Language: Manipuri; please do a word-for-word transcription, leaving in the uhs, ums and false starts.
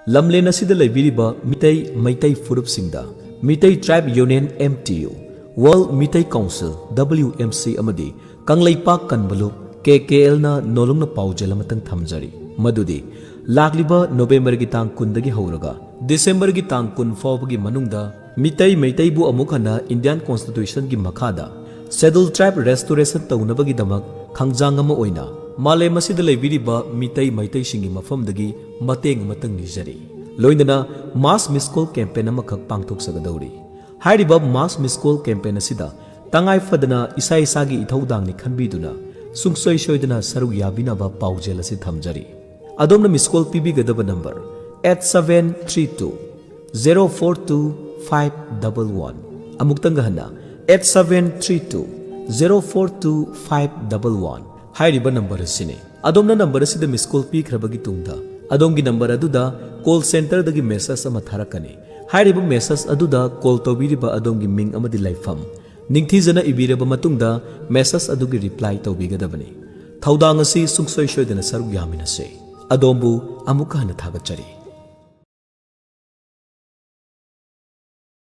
ꯂꯝꯂꯦꯟ ꯑꯁꯤꯗ ꯂꯩꯕꯤꯔꯤꯕ Meitei Meitei ꯐꯨꯔꯨꯞꯁꯤꯡꯗ Meitei Tribe Union, M T U, World Meitei Council, W M C, ꯑꯃꯗꯤ ꯀꯪꯂꯩꯄꯥꯛ ꯀꯟꯕ ꯂꯨꯞ, K K L, ꯅ ꯅꯣꯂꯨꯛꯅ ꯄꯥꯎꯖꯦꯜ ꯑꯃꯇꯪ ꯊꯝꯖꯔꯤ, ꯃꯗꯨꯗꯤ ꯂꯥꯛꯂꯤꯕ ꯅꯣꯕꯦꯝꯕꯔꯒꯤ ꯇꯥꯡ ꯀꯨꯟꯗꯒꯤ ꯍꯧꯔꯒ ꯗꯤꯁꯦꯝꯕꯔꯒꯤ ꯇꯥꯡ ꯀꯨꯟ ꯐꯥꯎꯕꯒꯤ ꯃꯅꯨꯡꯗ ꯃꯤꯇꯩ ꯃꯩꯇꯩꯕꯨ ꯑꯃꯨꯛ ꯍꯟꯅ Indian Constitution ꯒꯤ ꯃꯈꯥꯗ Scheduled Tribe restoration ꯇꯧꯅꯕꯒꯤꯗꯃꯛ ꯈꯪꯖꯥꯡ ꯑꯃ ꯑꯣꯏꯅ ꯃꯥꯂꯦꯝ ꯑꯁꯤꯗ ꯂꯩꯕꯤꯔꯤꯕ ꯃꯤꯇꯩ ꯃꯩꯇꯩꯁꯤꯡꯒꯤ ꯃꯐꯝꯗꯒꯤ ꯃꯇꯦꯡ ꯑꯃꯇꯪ ꯅꯤꯖꯔꯤ꯫ ꯂꯣꯏꯅꯅ mass miss call campaign ꯑꯃꯈꯛ ꯄꯥꯡꯊꯣꯛꯆꯒꯗꯧꯔꯤ꯫ ꯍꯥꯏꯔꯤꯕ mass miss call campaign ꯑꯁꯤꯗ ꯇꯉꯥꯏ ꯐꯗꯅ ꯏꯁꯥ ꯏꯁꯥꯒꯤ ꯏꯊꯧꯗꯥꯡꯅꯤ ꯈꯟꯕꯤꯗꯨꯅ ꯁꯨꯡꯁꯣꯏ ꯁꯣꯏꯗꯅ ꯁꯔꯨꯛ ꯌꯥꯕꯤꯅꯕ ꯄꯥꯎꯖꯦꯜ ꯑꯁꯤ ꯊꯝꯖꯔꯤ꯫ ꯑꯗꯣꯝꯅ miss call ꯄꯤꯕꯤꯒꯗꯕ number eight seven three two zero four two five double one꯫ ꯑꯃꯨꯛꯇꯪꯒ ꯍꯟꯅ, eight seven three two zero four two five double one꯫ ꯍꯥꯏꯔꯤꯕ number ꯑꯁꯤꯅꯤ꯫ ꯑꯗꯣꯝꯅ number ꯑꯁꯤꯗ miss call ꯄꯤꯈ꯭ꯔꯕꯒꯤ ꯇꯨꯡꯗ, ꯑꯗꯣꯝꯒꯤ number ꯑꯗꯨꯗ call center ꯗꯒꯤ message ꯑꯃ ꯊꯥꯔꯛꯀꯅꯤ꯫ ꯍꯥꯏꯔꯤꯕ message ꯑꯗꯨꯗ call ꯇꯧꯕꯤꯔꯤꯕ ꯑꯗꯣꯝꯒꯤ ꯃꯤꯡ ꯑꯃꯗꯤ ꯂꯩꯐꯝ ꯅꯤꯡꯊꯤꯖꯅ ꯏꯕꯤꯔꯕ ꯃꯇꯨꯡꯗ, message ꯑꯗꯨꯒꯤ reply ꯇꯧꯕꯤꯒꯗꯕꯅꯤ꯫ ꯊꯧꯗꯥꯡ ꯑꯁꯤ ꯁꯨꯡꯁꯣꯏ ꯁꯣꯏꯗꯅ ꯁꯔꯨꯛ ꯌꯥꯃꯤꯟꯅꯁꯤ꯫ ꯑꯗꯣꯝꯕꯨ ꯑꯃꯨꯛꯀ ꯍꯟꯅ ꯊꯥꯒꯠꯆꯔꯤ꯫